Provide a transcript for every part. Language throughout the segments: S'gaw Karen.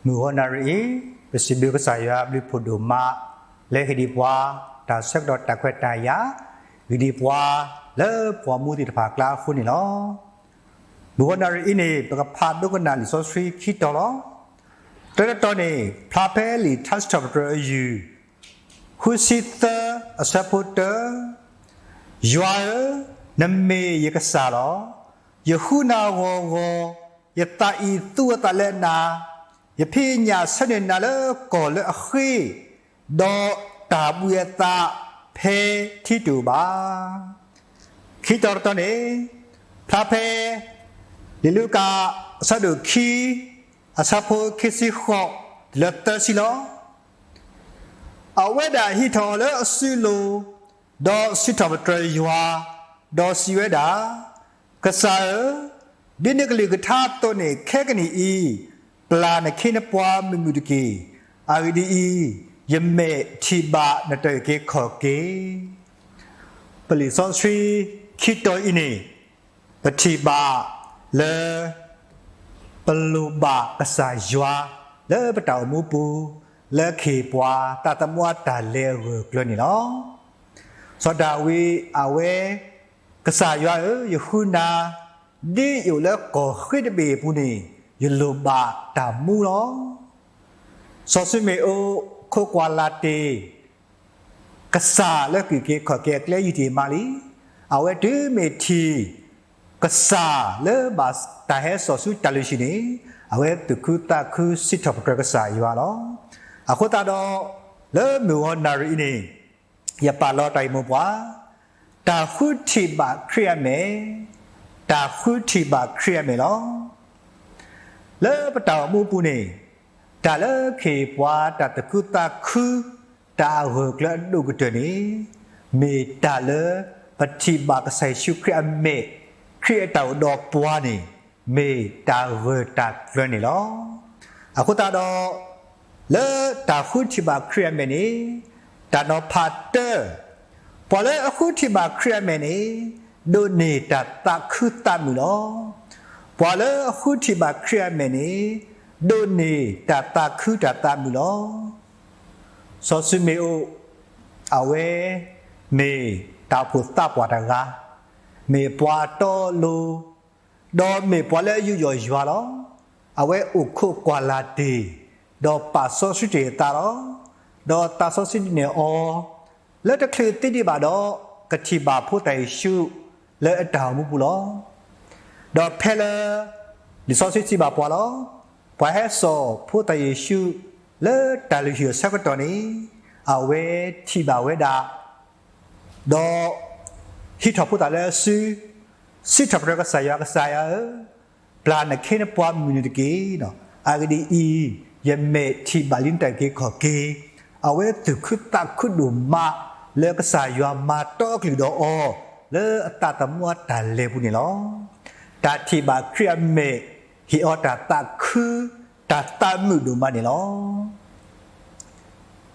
မုၢ်ဂီၤနၣ်ရံၣ်အံၤ, ပစံးဘျုးကစၢ်ယွၤအဘျုးဖှိၣ်ဒိၣ်မး, လၢဟ့ၣ်ဒံးပှၤ တၢ်ဆၢကတီၢ်တၢ်ခွဲးတၢ်ယာ်, ဟ့ၣ်ဒံးပှၤလၢပှၤမူသ့ၣ်တဖၣ်အကျါအဃိန့ၣ်လီၤ. မုၢ်ဂီၤနၣ်ရံၣ်အံၤန့ၣ် ပကဖးဒိကနၣ်လံာ်စီဆှံခံတီၤလီၤ. တၢတတီၤန့ၣ် ဖျါဖဲလံာ်ထါစံးထီၣ်ပတြၢၤအယုၢ် ဃုဆံသၢ အဆၢဖိတၢ, ယွၤဧၢ, နမ့ၢ်ယကစၢ်လီၤ. ယဃုနၤဂီၤဂီၤ, ယသးအံၤသူအသးလၢနၤ, ယဖံးညၣ်ဆၢန့ၢ်နၤလၢကီၢ်လၢအဃ့, ဒီးတၢ်ဘှံးအသးဖဲထံတအိၣ်ဘၣ်. ခံတီၤတတီၤန့ၣ် ဖျါဖဲ လံာ်လူၤကၣ် အဆၢဒိၣ်ခံ အဆၢဖိခံဆံဃိး တုၤလၢသၢဆံလီၤ. အဝဲဒၣ်ဟံးထီၣ်အီၤလၢအစုလိၤ, ဒီးစံးထီၣ်ပတြၢၤယွၤ, ဒီးစံးဝဲဒၣ်, ကစၢ်ဧၢ, ဒ်နကလုၢ်ကထါအသိးန့ၣ်ခဲကနံၣ်အံၤ, ပျၢ်နခ့နပှၤမုာ်မုာ်တက့ၢ်. အဂ့ၢ်ဒ်အံၤ, ယမဲာ်ထံၣ်ဘၣ်နတၢ်အုၣ်က့ၤခီၣ်က့ၤ ပလံာ်စီဆှံခံတီၤအံၤန့ၣ်, ပထံၣ်ဘၣ်လၢ ပလိၣ်ဘၣ်ကစၢ်ယွၤ လၢပတၢ်အိၣ်မူပူၤ, လၢကဟ့ၣ်ပှၤတၢ်သမူအတၢ်လဲၤအဂၢၢ်အကျၢၤန့ၣ်လီၤ. စီၤဒၤဝံးအဝဲ, ကစၢ်ယွၤဧၢ, ယဃုနၤ, ဒ်ယအိၣ်လၢကီၢ်ဃ့တဘ့ၣ်အပူၤန့ၣ်, ယလိၣ်ဘၣ်တၢ်မူလီၤ. စီၤၡမံၤအိၣ်ခိးကွၢ်လၢ်တ့ၢ် ကစၢ်လၢကအုၣ်က့ၤခီၣ်က့ၤအကျဲယံာ်တ့ၢ်မးလံ. အဝဲတုၤမ့ၢ်ထံၣ် ကစၢ်လၢဘၣ်တၢ်ဟဲစိာ်ဆူတၢ်လုၢ်ဟံၣ်န့ၣ်, အဝဲသူၣ်ခုသးခုစံးထီၣ်ပတြၢၤကစၢ်ယွၤလီၤ. အဃိသတးဒီး, လၢမုၢ်ဂီၤနၣ်ရံၣ်အံၤန့ၣ်, ယပာ်လီၤတၢ်ဂ့ၢ်မိၢ်ပှၢ်, တၢ်ဃုထံၣ်ဘၣ်ခရံာ်အမဲာ်, တၢ်ဃုထံၣ်ဘၣ်ခရံာ်အမဲာ်လီၤ. လၢပတၢ်အိၣ်မူပူၤန့ၣ်, တၢ်လၢကဟ့ၣ်ပှၤတၢ်သူၣ်ခုသးခု, တၢ်အဂၢၢ်အကျၢၤအဒိၣ်ကတၢၢ်န့ၣ်, မ့ၢ်တၢ်လၢပထံၣ်ဘၣ်ကစၢ်ယ့ၣ်ၡူးခရံာ်အမဲာ်, ခရံာ်အတၢ်အိၣ်ဒီးပှၤန့ၣ်, မ့ၢ်တၢ်ဂၢၢ်တၢ်ကျၢၤန့ၣ်လီၤ. အဃိသတးဒီး, လၢတၢ်ဃုထံၣ်ဘၣ်ခရံာ်အမဲာ်န့ၣ်, တၢ်နီၤဖးတၢ, ပှၤလၢအဃုထံၣ်ဘၣ်ခရံာ်အမဲာ်န့ၣ်, ဒိးန့ၢ်တၢ်သးခုသးမုာ်လီၤ. ပှၤလၢအဃုထံၣ်ဘၣ်ခရံာ်အမဲာ်န့ၣ်, ဒိးန့ၢ်တၢ်သးခုတၢ်သးမုာ်လီၤ. စီၤၡမံၤအိၣ်, အဝဲမ့ၢ်တၢ်အိၣ်ဖှိၣ်သးပှၢ်တဂၤ, မ့ၢ်ပှၤတီလိၤ, ဒီးမ့ၢ်ပှၤလၢအယူးယီၣ်ယွၤလီၤ. အဝဲအိၣ်ခိးကွၢ်လၢ်တ့ၢ်, ဒီးပာ်စီဆှံတ့ၢ်အသးလီၤ. ဒီးသးစီဆှံန့ၢ်အီၤ, လၢတချုးသံဒံးဘၣ်ဒီး, ကထံၣ်ဘၣ်ဖိသၣ်ယ့ၣ်ၡူးလၢအတၢ်အိၣ်မူပူၤလီၤ. ဒီးဖဲလၢ လံာ်စီဆှံစံးဘၣ်ပှၤလီၤ, ပှၤဟဲစိာ်ဖိသၣ်ယ့ၣ်ၡူးလၢတၢ်လုၢ်ဟံၣ်အဆၢကတီၢ်န့ၣ်, အဝဲထံၣ်ဘၣ်ဝဲဒၣ် ဒီးဟံးထီၣ်ဖိသၣ်လၢအစု, စံးထီၣ်ပတြၢၤကစၢ်ယွၤ, ကစၢ်ယွၤဧၢ, ပျၢ်နခ့နပှၤမုာ်နုာ်တက့ၢ်. အဂ့ၢ်ဒ်အံၤ, ယမဲာ်ထံၣ်ဘၣ်လံနတၢ်အုၣ်က့ၤခီၣ်က့ၤ, အဝဲသူၣ်ခုသးခုဒိၣ်မး လၢကစၢ်ယွၤမၤတီအကလုၢ်ဒီးအီၤ, လၢအသးသမူအတၢ်လဲၤပူၤန့ၣ်လီၤ. တၢ်ထံၣ်ဘၣ်ခရံာ်အမဲာ်, ဟ့ၣ်အီၤတၢ်သးခု, တၢ်သးမုာ်ဒိၣ်မးန့ၣ်လီၤ.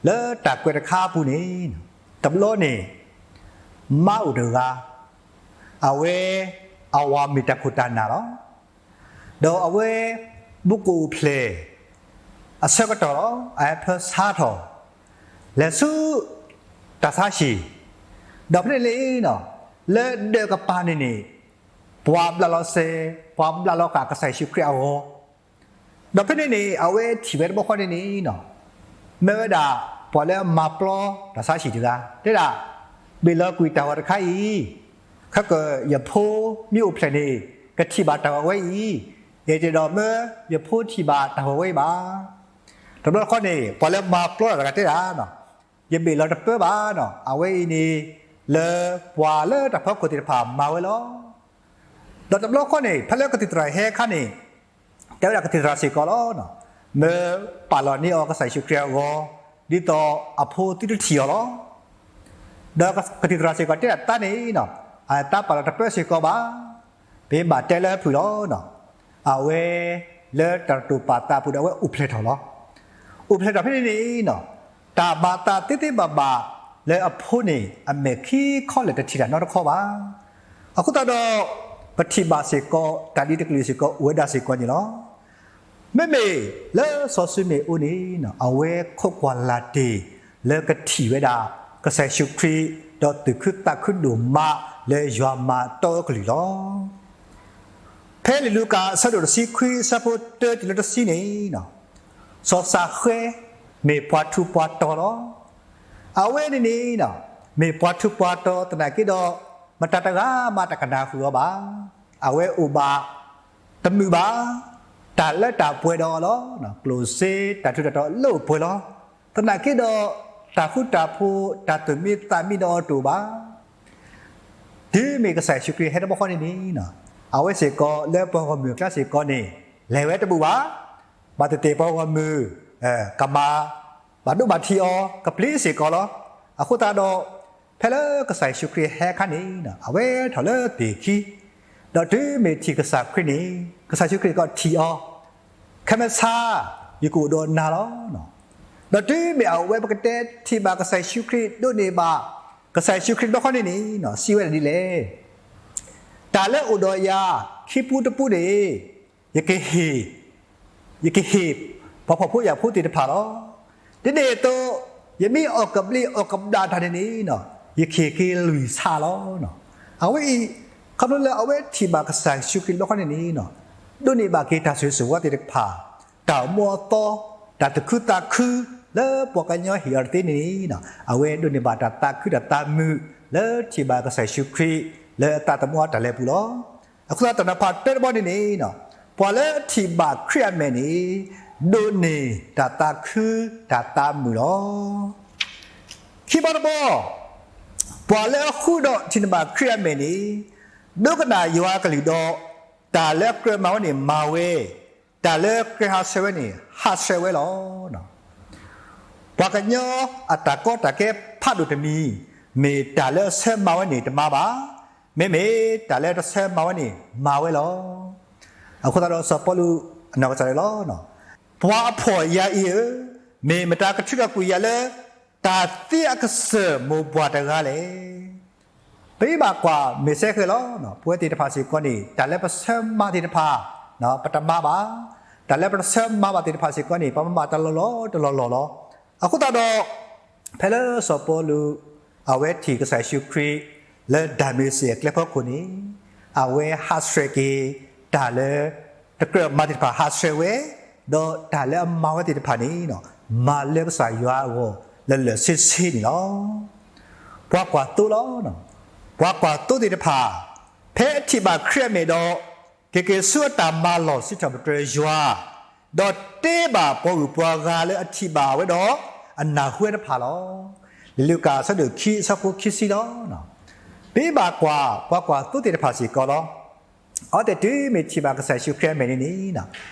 လၢတၢ်ကွဲးတခါအပူၤန့ၣ်, တဘျီန့ၣ် မါအိၣ်တဂၤ, အဝဲ အဝၤမ့ၢ်တၢ်ခိၣ်တၢ်နၢ်လီၤ. ဒီးအဝဲ မူကအိၣ်ဖျဲၣ်အဆၢကတီၢ်လီၤ, အဟဲဖၢဆါထီၣ် လဲၤဆူ တၢ်ဆါဟံၣ်, ဒီးဖဲန့ၣ်န့ၣ် လၢဒၢးကပၤန့ၣ်န့ၣ် ပှၤဘျးလီၤစဲး, ပှၤဘျးလီၤဃာ်ကစၢ်ယ့ၣ်ၡူးခရံာ်အဂီၤ, ဒီးဖဲန့ၣ်န့ၣ် အဝဲထံၣ်ဝဲတဘျီဃီန့ၣ်န့ၣ်, မၢဝဲဒၣ် ပှၤလၢအမၤပျီတၢ်ဆါဟံၣ်တဂၤ တဲဒၣ်, ဘ့ၣ်လီၤကွံာ်တၢ်ဂီၤတခါအံၤ, ခဲကၢ်ယဖိမ့ၢ်အိၣ်ဖျဲၣ်န့ၣ် ကထံၣ်ဘၣ်တၢ်ဂီၤဝဲအံၤ, ယတအဲၣ်ဒိးမၢယဖိထံၣ်ဘၣ်တၢ်ဂီၤဝဲအံၤဘၣ်. တဘျီဃီန့ၣ် ပှၤလၢမၤပျီတၢ်တဂၤတဲဒၣ်, ယဘ့ၣ်လီၤတပၢဘၣ်, အဝဲအံၤန့ၣ် လၢပှၤလၢတၢ်ဖီခိၣ်သ့ၣ်တဖၣ်မၤဝဲလီၤ. ဒီးတဘျီဃီန့ၣ် ဖဲလၢကသံၣ်သရၣ်ဟဲအခါန့ၣ်, တဲဝဲဒၣ်ကသံၣ်သရၣ်စ့ၢ်ကီးလီၤ, မၢပာ်လီၤန့ၢ်အီၤကစၢ်ယ့ၣ်ၡူးခရံာ်အဂီၤ, ဒ်သိးအဖိသုတထံၣ်အီၤလီၤ. ဒီးကသံၣ်သရၣ်စ့ၢ်ကီးတဲဒၣ်သးန့ၣ်, အသးပာ်လီၤတပၢစ့ၢ်ကီးဘၣ်, ပဘၣ်တဲလၢဖုၣ်လီၤ. အဝဲလၢတၢ်တိာ်ပာ်သးအပူၤဒီး အဝဲအိၣ်ဖျဲၣ်ထီၣ်လီၤ. အိၣ်ဖျဲၣ်ထီၣ်ဖဲန့ၣ်န့ၣ်, တၢ်ဘၣ်သးသ့သ့ဘၣ်ဘၣ်လၢအဖိန့ၣ် အမဲာ်ခံခီလဲၣ်တထံၣ်တၢ်နီတခီဘၣ်. အဃိသတးဒီး ပထံၣ်ဘၣ်စ့ၢ်ကီး တၢ်ဒ်တကလုာ်စ့ၢ်ကီး အိၣ်ဝဲဒၣ်စ့ၢ်ကီးန့ၣ်လီၤ. မ့မ့ၢ်လၢစီၤၡံမ့ၣ်အူန့ၣ် အဝဲခိးကွၢ်လၢ်တ့ၢ်လၢကထံၣ်ဝဲဒၣ် ကစၢ်ယ့ၣ်ၡူးခရံာ် ဒီးသူၣ်ခုသးခုဒိၣ်မးလၢယွၤမၤတီအကလုၢ်လီၤ. ဖဲလံာ်လူၤကၣ်အဆၢဒိၣ်တဆံခွံ အဆၢဖိတၢတုၤလၢတဆံန့ၣ် စီၤစးဃဲ မ့ၢ်ပှၤထူးပှၤတီၤလီၤ. အဝဲန့ၣ်န့ၣ် မ့ၢ်ပှၤထူးပှၤတီၤသနာ်က့ဒီး မတၤတဂၤမးတကနၣ်ဃုာ်အီၤဘၣ်. အဝဲအိၣ်ဘၣ်တမုာ်ဘၣ်, တၢ်လၢတၢ်ပှဲၤဒီးအီၤလီၤ. ကျိၣ်စ့တၢ်ထူးတၢ်တီၤလၢအိၣ်ပှဲၤလီၤ. သနာ်က့ဒီး တၢ်ဃူတၢ်ဖိး တၢ်သူၣ်မံသးမံဒီးအီၤတအိၣ်ဘၣ်. တုၤမ့ၢ်ကစၢ်ယ့ၣ်ၡူးခရံာ်ဟဲတဘျီဃီန့ၣ်န့ၣ် အဝဲစ့ၢ်ကီးလၢပှၤဂီၢ်မုၢ်အကျါစ့ၢ်ကီးန့ၣ် လဲၤဝဲတဘူၣ်ဘၣ်. ဘၣ်သ့ၣ်သ့ၣ်ပှၤဂီၢ်မုၢ် ကမၤ ဘၣ်ဒိဘၣ်ထံးအီၤ ကပျံၤစ့ၢ်ကီးလီၤ. အဃိသတးဒီး ဖဲလၢကစၢ်ယ့ၣ်ၡူးခရံာ်ဟဲအခါန့ၣ် အဝဲထီၣ်လၢသ့ၣ်ခံ, ဒီးတုၤမ့ၢ်ထံၣ်ကစၢ်ခရံာ်န့ၣ် ကစၢ်ယ့ၣ်ၡူးခရံာ်ကထံၣ်အီၤ, ခဲမုၢ်ဆါ ယကအိၣ်ဒီးနၤလီၤ. ဒီးတုၤမ့ၢ်အဝဲပကတဲထံၣ်ဘၣ်ကစၢ်ယ့ၣ်ၡူးခရံာ် ဒိးန့ၢ်ဘၣ်ကစၢ်ယ့ၣ်ၡူးခရံာ်တဘျီဃီန့ၣ်န့ၣ် စံးဝဲဒၣ်ဒ်လဲၣ်, တၢ်လၢအိၣ်ဒီးယၤ ခံပူတပူန့ၣ် ယကဟ့ၣ် ယကဟ့ၣ်ပှၤဖှီၣ်ဖိယာ်ဖိသ့ၣ်တဖၣ်လီၤ. ဒ်န့ၣ်အသိး ယမ့ၢ်အီၣ်ကဘျံးအီၣ်ကဘျၣ်တၢ်န့ၣ်န့ၣ် ယကဟ့ၣ်က့ၤလွံၢ်ဆၣ်လီၤ. အဝဲအံၤ ခီဖျိလၢအဝဲထံၣ်ဘၣ်ကစၢ်ယ့ၣ်ၡူးခရံာ်တဘျီဃီန့ၣ်န့ၣ် ဒိးန့ၢ်ဘၣ်က့ၤတၢ်ဆိၣ်ဂ့ၤဆိၣ်ဝါသ့ၣ်တဖၣ်, တၢ်အိၣ်မူအသီ, တၢ်သူၣ်ခုသးခု လၢပှၤကညီဟ့ၣ်အီၤတသ့န့ၣ်န့ၣ် အဝဲဒိးန့ၢ်ဘၣ်တၢ်သးခုတၢ်သးမုာ် လၢထံၣ်ဘၣ်ကစၢ်ယ့ၣ်ၡူးခရံာ် လၢအသးသမူအတၢ်လဲၤပူၤလီၤ. အဃိသတးတၢ်နီၤဖးတၢတဘီန့ၣ်န့ၣ် ပှၤလၢအထံၣ်ဘၣ်ခရံာ်အမဲာ်န့ၣ် ဒိးန့ၢ်တၢ်သးခုတၢ်သးမုာ်လီၤ. ခံဘီတဘီ, ပှၤလၢအဃုဒီးထံၣ်န့ၢ်ဘၣ်ခရံာ်အမဲာ်န့ၣ် ဒိကနၣ်ယွၤအကလုၢ်ဒီး တၢ်လၢအကြၢးမၤဝဲန့ၣ်မၤဝဲ, တၢ်လၢအကြၢးဟးဆှဲးဝဲန့ၣ် ဟးဆှဲးဝဲလီၤ. ပှၤကညီအတၢ်ကီတၢ်ခဲဖးဒိၣ်တမံၤ, မ့ၢ်တၢ်လၢအဆၢမၤဝဲန့ၣ်တမၤဘၣ်, မ့မ့ၢ်တၢ်လၢတဆၢမၤဝဲန့ၣ်မၤဝဲလီၤ. အဃိသတးဒီးစီၤပီလူးအနီၢ်ကစၢ်ဒၣ်လီၤ, ပှၤအဖှီၣ်ယၤအံၤဧၢ, မ့ၢ်မတၤကထုးထီၣ်ကွံာ်ယၤလၢ တၢ်သံအကစၢၢ်မိၢ်ပှၢ်တဂၤလဲၣ်. ပဘၣ်ကွၢ်မ့ၢ်စ့ၢ်ကီးလီၤ. ပဝဲသ့ၣ်တဖၣ်စ့ၢ်ကီးန့ၣ် တၢ်လၢပဆၢမၤသ့ၣ်တဖၣ် ပတမၤဘၣ်, တၢ်လၢပတဆၢမၤဘၣ်သ့ၣ်တဖၣ်စ့ၢ်ကီးန့ၣ် ပမၤဘၣ်တလီၢ်လီၢ်တလီၢ်လီၢ်လီၤ. အဃိသတးဒီး ဖဲလၢစီၤပီလူး အဝဲထံၣ်ကစၢ်ယ့ၣ်ၡူးခရံာ် လၢဒၤမ့းစ့းအကျဲဖီခိၣ်န့ၣ် အဝဲဟးဆှဲးက့ၤ တၢ်လၢ တကြၢးမၤသ့ၣ်တဖၣ်ဟးဆှဲးဝဲ, ဒီးတၢ်လၢအမၤဝဲသ့ၣ်တဖၣ်န့ၣ် မၤလၢကစၢ်ယွၤအဂီၢ် လၢာ်လၢာ်ဆ့ဆ့န့ၣ်လီၤ. ပှၤကွၢ်သိလီၤ. ပှၤကွၢ်သိသ့ၣ်တဖၣ် ဖဲအထံၣ်ဘၣ်ခရံာ်အမဲာ်ဒီး က့ၤက့ၤဆူအတၢ်မၤလီၢ်စံးထီၣ်ပတြၢၤယွၤ, ဒီးတဲဘၣ်ပှၤဂုၤပှၤဂၤလၢအထံၣ်ဘၣ်ဝဲဒီး အနၢ်ဟူဝဲတဖၣ်လီၤ. လံာ်လူၤကၣ်အဆၢဒိၣ်ခံ အဆၢဖိခံဆံလီၤ. ပဘၣ်ကွၢ် ပှၤကွၢ်သိသ့ၣ်တဖၣ်စ့ၢ်ကီးလီၤ. အဝဲသ့ၣ်တုၤမ့ၢ်ထံၣ်ဘၣ်ကစၢ်ယ့ၣ်ၡူးခရံာ်အမဲာ်န့ၣ်န့ၣ်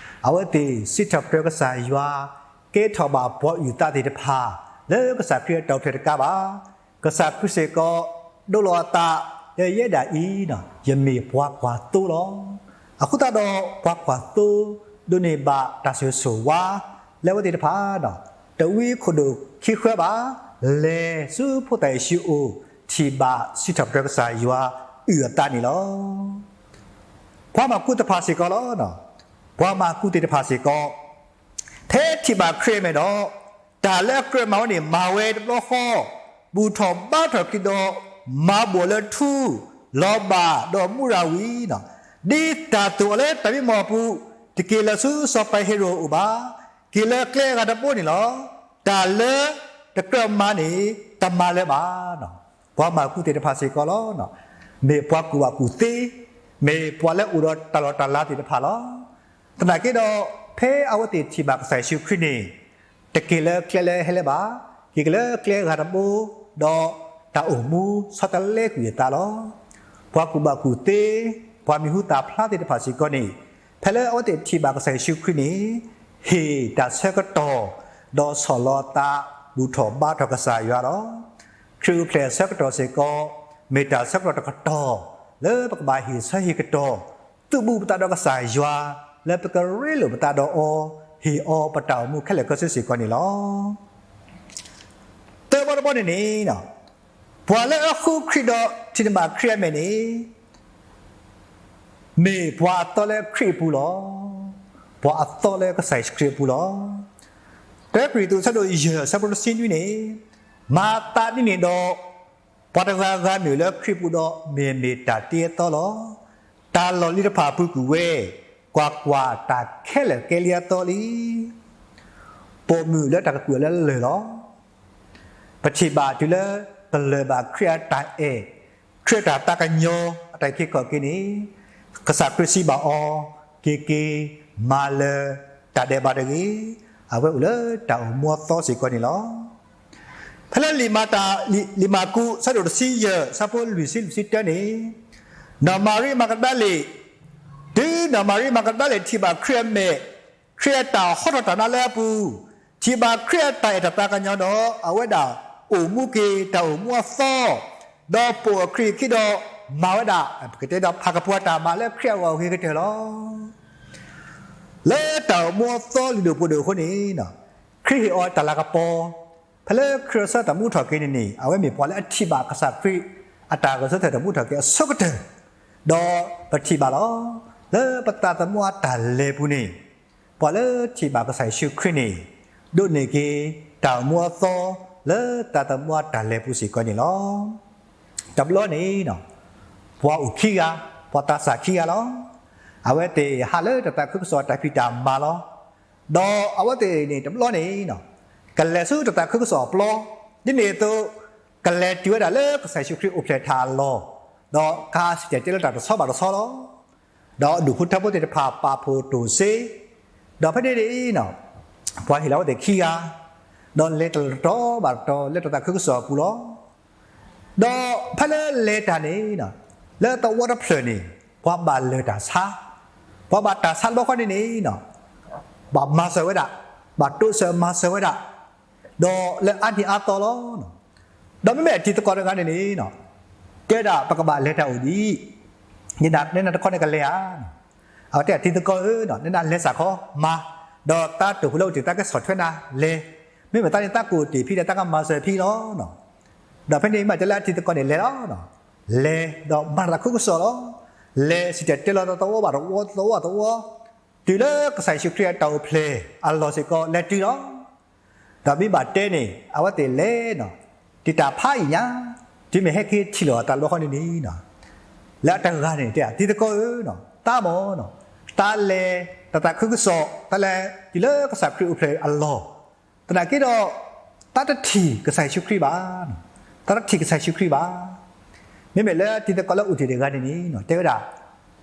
အဝဲသ့ၣ်စံးထီၣ်ပတြၢၤကစၢ်ယွၤ, ကဲထီၣ်ဘၣ်ပှၤအုၣ်သးသ့ၣ်တဖၣ် လၢကစၢ်ခရံာ်အတၢ်အိၣ်ဖျဲၣ်တကးဘၣ်. ကစၢ်ခရံာ်စ့ၢ်ကီး ဒိလီၤအသးလၢယဲဒၣ်အံၤ ယမ့ၢ်ပှၤကွၢ်သိလီၤ. အဃိသတးဒီး ပှၤကွၢ်သိ ဒိးန့ၢ်ဘၣ်တၢ်ဆိၣ်ဂ့ၤဆိၣ်ဝါ လၢအဝဲသ့ၣ်တဖၣ် တဝံခိၣ်ဒိၣ်ခံဃၢဘၣ်, လဲၤဆူဖိသၣ်ယ့ၣ်ၡူးအအိၣ် ထံၣ်ဘၣ်စံးထီၣ်ပတြၢၤကစၢ်ယွၤအုၣ်အသးန့ၣ်လီၤ. ပှၤမၤကူသ့ၣ်တဖၣ်စ့ၢ်ကီးလီၤ. ပှၤမၤကူသ့ၣ်တဖၣ်စ့ၢ်ကီး ဖဲထံၣ်ဘၣ်ခရံာ်အမဲာ်ဒီး တၢ်လၢအကြၢးမၤဝဲန့ၣ်မၤဝဲတဘျီဃီ, ဘူၣ်ထီၣ်ဘါထီၣ်က့ၤဒီး မၤဘိၣ်လၢထူ, လီၤဘၣ်ဒီးမူရၤဝံၤ, ဒ်တၢ်သိၣ်အီၤလၢတၢ်မံမီၢ်အပူၤ, တက့ၤလၢာ်ဆူစီၤပၤဟ့ၤရိာ်အအိၣ်ဘၣ်, က့ၤလၢကျဲအဂၤတဘိန့ၣ်လီၤ. တၢ်လၢတကြၢးမၤန့ၣ် တမၤလၢၤဘၣ်. ပှၤမၤကူသ့ၣ်တဖၣ်စ့ၢ်ကီးလီၤ. မ့ၢ်ပှၤကူၣ်ဘၣ်ကူၣ်သ့, မ့ၢ်ပှၤလၢအိၣ်ဒီးတၢ်လီၢ်တၢ်လၤသ့ၣ်တဖၣ်လီၤ. သနာ်က့ဒီး ဖဲအဝဲသ့ၣ်ထံၣ်ဘၣ်ကစၢ်ယ့ၣ်ၡူးခရံာ်န့ၣ် တက့ၤလၢကျဲလၢဟဲလၢၤဘၣ်, က့ၤက့ၤလၢကျဲအဂၤတဘိ, ဒီးတၢ်အိၣ်မူဆီတလဲကွံာ်အသးလီၤ. ပှၤကူၣ်ဘၣ်ကူၣ်သ့, ပှၤမံၤဟူသၣ်ဖျါသ့ၣ်တဖၣ်စ့ၢ်ကီးန့ၣ် ဖဲလၢအဝဲသ့ၣ်ထံၣ်ဘၣ်ကစၢ်ယ့ၣ်ၡူးခရံာ်န့ၣ် ဟ့ၣ်တၢ်ဆၢကတီၢ်, ဒီးဆီၣ်လီၤအသး ဘူၣ်ထီၣ်ဘါထီၣ်ကစၢ်ယွၤလီၤ. ခရံာ်အိၣ်ဖျဲၣ်အဆၢကတီၢ်စ့ၢ်ကီး မ့ၢ်တၢ်ဆၢကတီၢ်တကတီၢ် လၢပကဘၣ်ဟ့ၣ်ဆၢဟ့ၣ်ကတီၢ် သုးဘူးပသးဒီးကစၢ်ယွၤ, လၢပကရ့လိာ်ပသးဒီးအီၤ, ဟ့ၣ်အီၤပတၢ်အိၣ်မူခဲလၢာ်ခဲဆ့စ့ၢ်ကီးန့ၣ်လီၤ. သၢဘီတဘီန့ၣ်န့ၣ်, ပှၤလၢအဃုခရံာ်ဒီးထံၣ်န့ၢ်ဘၣ်ခရံာ်အမဲာ်န့ၣ် မ့ၢ်ပှၤအသီလၢခရံာ်အပူၤလီၤ. ပှၤအသီလၢကစၢ်ယ့ၣ်ၡူးခရံာ်အပူၤလီၤ. တၢကရံၣ်သူး အဆၢဒိၣ်ယဲၢ် အဆၢဖိတဆံနွံန့ၣ်, မၤသးဒ်န့ၣ်ဒီး, ပှၤတဂၤဂၤမ့ၢ်လၢခရံာ်ပူၤဒီး မ့ၢ်မ့ၢ်တၢ်တ့အသီလီၤ. တၢ်လီၢ်လံၤတဖၣ်အပူၤကွံာ်ဝဲ, ကွၢ်ကွၢ်, တၢ်ခဲလၢာ်ကဲလံအသီလံ. ပိာ်မုၣ်လၢတၢ်ကကွံာ်အီၤလၢလၢၢ်လီၤ. ပထံၣ်ဘၣ်တုၤလၢပလၢၢ်ဘၣ်ခရံာ်အတၢ်အဲၣ်, ခရံာ်အတၢ်သးကညီၤအတၢ်အုၣ်က့ၤခီၣ်က့ၤန့ၣ်, ကစၢ်ခရံာ်စံးဘၣ်အီၤ, က့ၤက့ၤ, မၤလၢၤတၢ်ဒဲးဘးတဂ့ၤ, အဝဲအိၣ်လၢတၢ်အိၣ်မူအသီစ့ၢ်ကီးန့ၣ်လီၤ. ဖဲလၢလံာ်မၤတၢ်, လံာ်မၢ်ကူး အဆၢဒိၣ်တဆံယဲၢ် အဆၢဖိလွံၢ်ဆံလွံၢ်ဆံတၢန့ၣ်, နီၢ်မၤရံမၤကဒၤလ့ၣ်, တုၤနီၢ်မၤရံမၤကဒၤလ့ၣ်ထံၣ်ဘၣ်ခရံာ်အမဲာ်, ခရံာ်အတၢ်ဟီထီၣ်တၢ်နါလၢအပူၤ, ထံၣ်ဘၣ်ခရံာ်အတၢ်အဲၣ်တၢ်သးကညီၤဒီး အဝဲဒၣ်အိၣ်မူက့ၤတၢ်အိၣ်မူအသီ, ဒီးပိာ်အခရံာ်အခံဒီးမၤဝဲဒၣ်, ပကတဲဒီးဖးကပီၤအတၢ်မၤလၢခရံာ်အဂီၢ်အဂ့ၤကတၢၢ်လီၤ. လၢတၢ်အိၣ်မူအသီလုၢ်ဒိၣ်ပှ့ၤဒိၣ်အဃိန့ၣ်, ခရံာ်ဟ့ၣ်အီၤတၢ်လၤကပီၤ, ဖဲလၢခရံာ်အဆၢတၢ်မူထီၣ်က့ၤန့ၣ်န့ၣ် အဝဲမ့ၢ်ပှၤလၢအထံၣ်ဘၣ်ကစၢ်ခရံာ်အတၢ်ဂဲၤဆၢထၢၣ်တၢ်မူထီၣ်က့ၤအဆိကတၢၢ်, ဒီးပထံၣ်ဘၣ်လီၤ. လၢပသးသမူအတၢ်လဲၤပူၤန့ၣ်, ပှၤလၢထံၣ်ဘၣ်ကစၢ်ယ့ၣ်ၡူးခရံာ်န့ၣ်, ဒိးန့ၢ်က့ၤတၢ်အိၣ်မူအသီလၢသးသမူအတၢ်လဲၤပူၤစ့ၢ်ကီးန့ၣ်လီၤ. တဘျီန့ၣ်, ပှၤအိၣ်ခံဂၤ, ပှၤသးစၢ်ခံဂၤလီၤ. အဝဲသ့ၣ်ဟးလၢတၢ်သးခုကစီၣ်တၢ်ဖံးတၢ်မၤလီၤ. ဒီးအဝဲသ့ၣ်န့ၣ်တဘျီန့ၣ်, ကလဲၤဆူတၢ်သးခုကစီၣ်အပျီ, ဒ်န့ၣ်အသိး, ကလဲၤတုၤဝဲဒၣ်လၢကစၢ်ယ့ၣ်ၡူးခရံာ်အိၣ်ဖျဲၣ်ထးအလီၢ်, ဒီးကဟးစံၣ်တဲၤတဲလီၤတၢ်တဆီဘၣ်တဆီလီၤ. ဒီးဒူၣ်ဖိထၢဖိသ့ၣ်တဖၣ်ပာ်ဖှိၣ်တိၢ်စ့, ဒီးဖဲန့ၣ်န့ၣ်, ပှၤဟ့ၣ်လီၤအဝဲသ့ၣ်ခံဂၤ, ဒီးလဲၤတတီၤဘၣ်တတီၤလၢတၢ်သးခုကစီၣ်အပူၤလီၤ. ဒီးဖဲလၢလဲၤတၢ်န့ၣ်, လၢသဝီတဖျၢၣ်န့ၣ်, ပှၤဘၣ်လၢၢ်တၢ်ဆါ, ပှၤဘၣ်တၢ်ဆါတဘျီဃီန့ၣ်န့ၣ်, ဘၣ်မၤစၢၤဝဲဒၣ်, ဘၣ်တိစၢၤမၤစၢၤဝဲဒၣ်, ဒီးလၢအါနံၤအါသီလီၤ. ဒီးမ့မ့ၢ်အတံၤသကိးတဂၤန့ၣ်န့ၣ်, တဲဒၣ်ပကဘၣ်လဲၤတၢ်အိၣ်ဒံး, နနတခီန့ၣ်ကလဲၤဧါ. အဝဲတဲဒၣ်တံၤသကိးဧၢ, နနလဲၤစ့ၢ်ကီးမၤ, ဒီးသးတိာ်ဖိလၢအိၣ်တ့ၢ်သးကဆီၣ်ထွဲနၤလဲၤ, မ့မ့ၢ်သးန့ၣ်သးကအိၣ်တ့ၢ်ဖဲဒီးသးကမၤစၢၤဖဲလီၤ. ဒီးဖဲန့ၣ်မ့ၢ်တဲလၢအတံၤသကိးန့ၣ်လဲၤလီၤ. လဲၤဒီးမၤတၢ်သးခုကစီၣ်လီၤ. လဲၤစံၣ်တဲၤတဲလီၤသဝီဘၣ်သဝီသဝီသဝီ, တုၤလၢကစၢ်ယ့ၣ်ၡူးခရံာ်အတၢ်အိၣ်ဖျဲၣ်အလီၢ်စ့ၢ်ကီးလဲၤတုၤလီၤ. ဒီးမ့ၢ်ဘၣ်တဲန့ၣ် အဝဲသ့ၣ်လဲၤ, တုၤတၢ်ဖးယံာ်ညါ, တုၤမ့ၢ်ဟဲက့ၤထံၣ်လိာ်အသးတဘျီဃီန့ၣ်န့ၣ်, လၢအတဂၤန့ၣ်တဲ တံၤသကိးဧၢ, သးမ့ၢ်, သးလဲၤတၢ်သးခုကစီၣ်, သးလဲၤတုၤလၢကစၢ်ခရံာ်အိၣ်ဖျဲၣ်အလီၢ်, သနာ်က့ဒီး, သးတထံၣ်ကစၢ်ယ့ၣ်ၡူးခရံာ်ဘၣ်, သးတထံၣ်ကစၢ်ယ့ၣ်ၡူးခရံာ်ဘၣ်. မ့မ့ၢ်လၢတံၤသကိးလၢအိၣ်တ့ၢ်တဂၤန့ၣ်န့ၣ် တဲဝဲဒၣ်,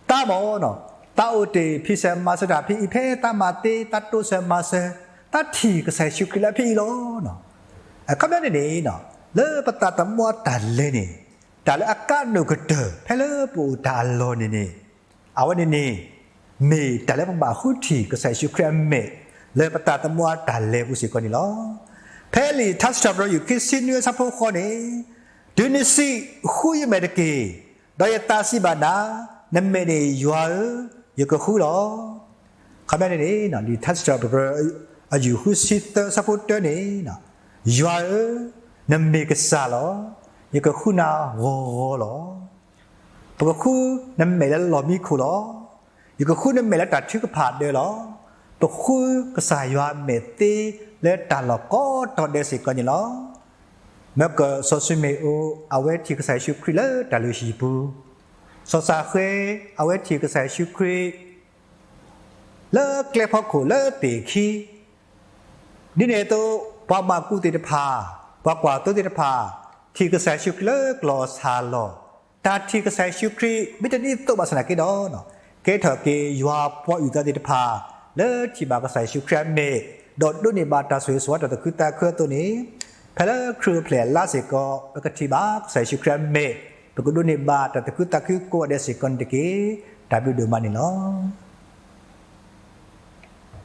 သးမ့ၢ်, သးအိၣ်တ့ၢ်ဖံးစၢၤမၤစၢၤတၢ်ဖဲအံၤဖဲသးမၤသ့ သးတိစၢၤမၤစၢၤ, သးထံၣ်ကစၢ်ယ့ၣ်ၡူးခရံာ်လၢဖဲအံၤလီၤ. အခီပညီန့ၣ်န့ၣ်, လၢပသးသမူအတၢ်လဲၤန့ၣ်, တၢ်လၢအကါဒိၣ်ကတၢၢ်ဖဲလၢပအိၣ်တၢ်အလီၢ်န့ၣ်န့ၣ်, အဝဲန့ၣ်န့ၣ်, မ့ၢ်တၢ်လၢပကဘၣ်ဃုထံၣ်ကစၢ်ယ့ၣ်ၡူးခရံာ်အမဲာ်, လၢပသးသမူအတၢ်လဲၤပူၤစ့ၢ်ကီးန့ၣ်လီၤ. ဖဲလံာ်ထါစံးထီၣ်ပတြၢၤ ယူၢ်ခံဆံနွံ အဆၢဖိဃိးန့ၣ်, တုၤနစံး, ဃုယမဲာ်တက့ၢ်, ဒီးယသးစံးဘၣ်နၤ, နမဲာ်န့ၣ်ယွၤဧၢ, ယကဃုလီၤ. အခီပညီန့ၣ်န့ၣ် လံာ်ထါစံးထီၣ်ပတြၢၤ အယူၢ်ဃုဆံသၢ အဆၢဖိတၢန့ၣ်, ယွၤဧၢ, နမ့ၢ်ကစၢ်လီၤ. ယကဃုနၤဂီၤဂီၤလီၤ. ပကဃုနမဲာ်လၢလီၢ်မံခိၣ်လီၤ. ယကဃုနမဲာ်လၢတၢ်ထုကဖၣ်ဒၢလီၤ. ပဃုကစၢ်ယွၤမဲာ်သ့လၢတၢ်လီၢ်ကိးတီၤဒဲးစ့ၢ်ကီးန့ၣ်လီၤ. မၢကၢၣ် စီၤၡမံၤအိၣ် အဝဲထံၣ်ကစၢ်ယ့ၣ်ၡူးခရံာ်လၢတၢ်လုၢ်ဟံၣ်ပူၤ, စီၤစၤဃဲ အဝဲထံၣ်ကစၢ်ယ့ၣ်ၡူးခရံာ် လၢကျဲဖီခိၣ်လၢသ့ၣ်ခံ, ဒ်န့ၣ်အသိး ပှၤမၢကူးသ့ၣ်တဖၣ်, ပှၤကွၢ်သိသ့ၣ်တဖၣ်, ထံၣ်ကစၢ်ယ့ၣ်ၡူးခရံာ်လၢကျီၢ်အဆၣ်အလီၢ်, တၢ်ထံၣ်ကစၢ်ယ့ၣ်ၡူးခရံာ် မ့ၢ်တဒ်သိးဘၣ်ဆၣ်သနာ်က့ဒီး, ကဲထီၣ်က့ၤယွၤပှၤအုၣ်သးသ့ၣ်တဖၣ် လၢထံၣ်ဘၣ်ကစၢ်ယ့ၣ်ၡူးခရံာ်အမဲာ်, ဒီးဒိးန့ၢ်ဘၣ်တၢ်ဆိၣ်ဂ့ၤဆိၣ်ဝါတၢ်သူၣ်ခုသးခုအသိးန့ၣ်, ဖဲလၢခရံာ်အိၣ်ဖျဲၣ်အလါစ့ၢ်ကီး ပကထံၣ်ဘၣ်ကစၢ်ယ့ၣ်ၡူးခရံာ်အမဲာ်, ပကဒိးန့ၢ်ဘၣ်တၢ်သူၣ်ခုသးခုကိးဂၤဒဲးစ့ၢ်ကီးန့ၣ်တက့ၢ်. တၢ်ဘျုးဒိၣ်မးန့ၣ်လီၤ.